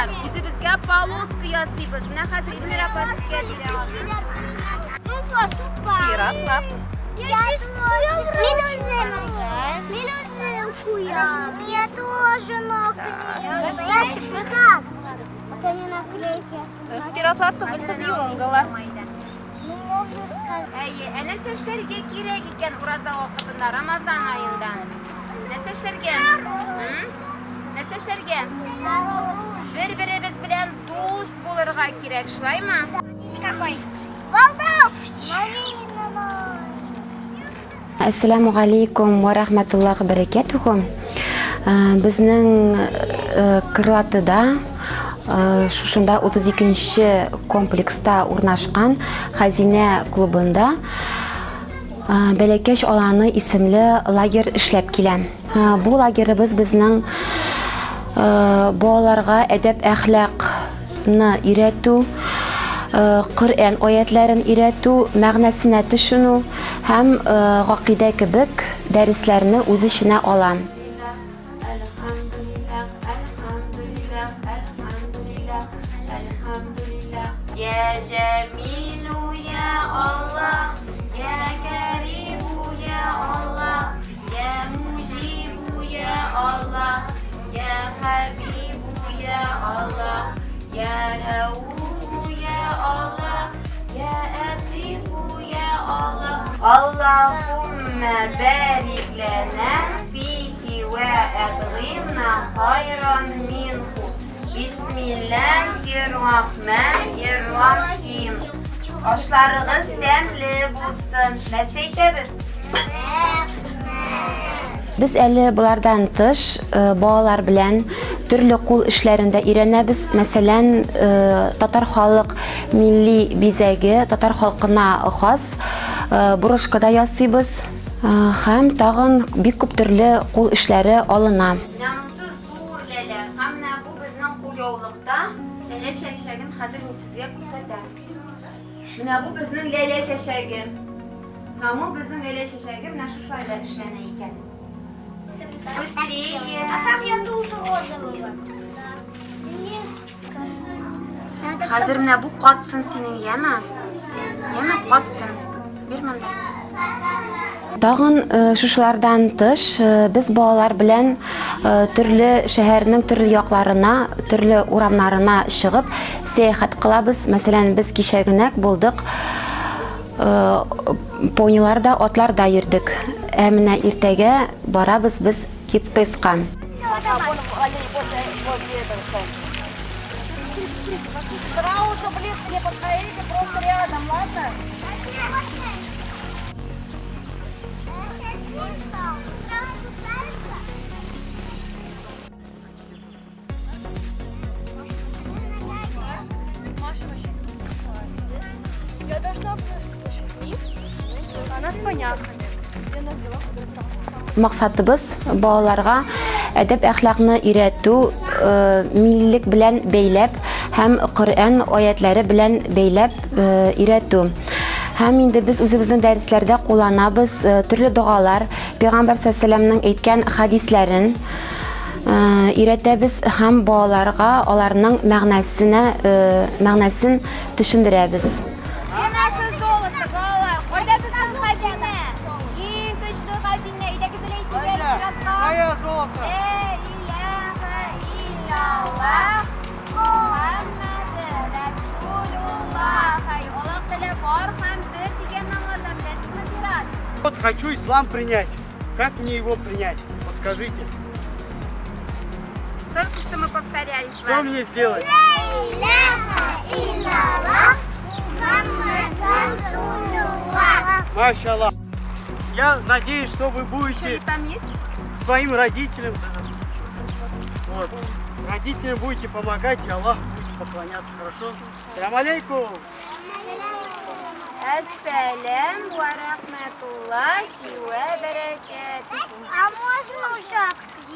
Балалар, үзебезгә полоска ясыйбыз. Менә хәзер Илмира апа сезгә бирә аны. Чиратлап. Мин үзем. Мин үзем куям. Я тоже наклею. Как? Это не наклейки. Сез пиратлар түгел, сез юнгалар. Ну, можно сказать. Әйе, ә нәрсә эшләргә кирәк икән ураза вакытында, Рамазан аенда? Нәрсә эшләргә? М? Нәрсә эшләргә? Бер-беребез белән дус булырга кирәк, шулаймы? Какой? Волдов! Әссәламү галәйкүм вә рәхмәтуллаһи бәрәкәтүһү. Безнең Крылатыда шушында 32 нче комплекста урнашкан Хәзинә клубында Бәләкәч аланы исемле лагерь эшләп килә. Бу лагерыбыз безнең балаларга әдәп-әхлак ны өйрәтү, Коръән аятләрен өйрәтү, мәгънәсенә төшенү һәм гакыйдә кебек дәресләрне үз эченә ала. Я Хабибу, я Аллах, я Рауфу, я Аллах, я Атифу, я Аллах. Аллахумма барик лана фихи ва адгимна хайран минху. Бисмиллахир рахманир рахим. Ашларыгыз тәмле булсын. Нәрсә әйтәбез? Без әле болардан тыш э, балалар белән төрле кул эшләрен дә өйрәнәбез. Мәсәлән, э, татар халык милли бизәге, татар халкына хас э, брошка да ясыйбыз. Һәм тагын бик күп төрле кул эшләре алына. Менә монысы зур ләлә. Һәм менә бу безнең кулъяулыкта ләлә чәчәген хәзер мин сезгә күрсәтәм. Менә бу безнең ләлә чәчәге. Һәм ул безнең ләлә чәчәге менә шушылай да эшләнә икән. Быстрее. А там я тоже розового. Хәзер менә бу катсын синең, яме? Яме, катсын. Бир монда. Тагын э, шушылардан тыш э, без балалар белән э, төрле шәһәрнең төрле якларына, төрле урамнарына чыгып сәяхәт кылабыз. Мәсәлән, без кичә генә булдык пониларда, атларда йөрдек. Ә менә иртәгә барабыз без Kidspace-ка. Страусу близко не подходите, просто рядом, ладно? Я должна была слышать миф, она с поняхами. Максатыбыз балаларга әдәп әхлакны өйрәтү, э, миллилек белән бәйләп һәм Коръән аятләре белән бәйләп э, өйрәтү. Һәм инде без үзебезнең дәресләрдә кулланабыз э, төрле догалар, Пәйгамбәр саллаллаһу әйткән хадисләрен өйрәтәбез һәм балаларга аларның мәгънәсенә мәгънәсен төшендерәбез. Где наше золото, балалар? Кайда безнең хәзинә? Иң көчле хәзинә. Әйдәгез әле әйтик әле пиратка. Кая золото? Ла илаха иллаллах, Мухаммад Расулуллах. Ай, Аллаһ Тәгалә бар һәм бер дигәнне аңлата, беләсезме, пират? Вот хочу ислам принять. Как мне его принять? Вот скажите. Только что мы повторяли с Что вами. мне сделать? Машаллах. Я надеюсь, что вы будете Там есть? своим родителям, вот, родителям будете помогать, и Аллаху будете поклоняться, хорошо? Салям алейкум! Әссәләм вә рәхмәтуллахи вә бәрәкәтүһ. А можно уже открыть?